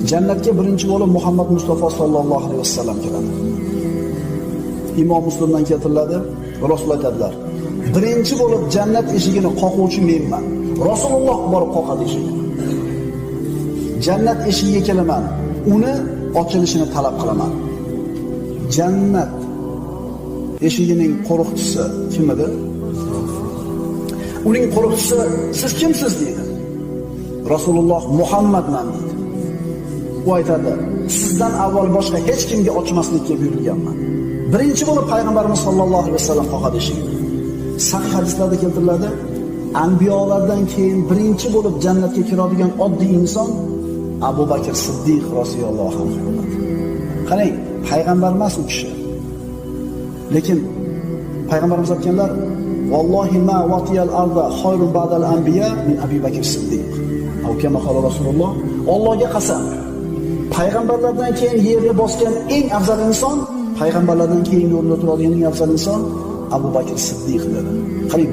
Jannatga birinchi bo'lib Muhammad Mustafa sallallohu alayhi vasallam kiradi. Imom Muslimdan keltiriladi, Rasul aytadilar: "Birinchi bo'lib jannat eshigini qoquvchi menman." Rasululloh borib qoqadi eshigini. Jannat eshigiga kelaman, uni ochilishini talab qilaman. Jannat eshigining qo'riqchisi kim edi? Uning qo'riqchisi siz kimsiz deydi. Rasululloh Muhammadman deydi. U aytadi: "Sizdan avval boshqa hech kimga ochmaslikka buyurilganman." Birinchi bo'lib payg'ambarimiz sollallohu alayhi vasallam qoqadi eshigini. Sahih hadislarda keltiriladi, anbiyolardan keyin birinchi bo'lib jannatga kiradigan oddiy inson Abu Bakr Siddiq roziyallohu anhu bo'ladi. Qarang, payg'ambar emas u kishi. Lekin payg'ambarimiz aytganlar: "Vallohi ma watiyal arda khayrun ba'dal anbiya min Abi Bakr Siddiq." Aw kama qala Rasululloh, Allohga qasam, payg'ambarlardan keyin yerni bosgan eng afzal inson, payg'ambarlardan keyin o'rnida turadigan eng afzal inson Abu Bakr Siddiq dedi. Qarang,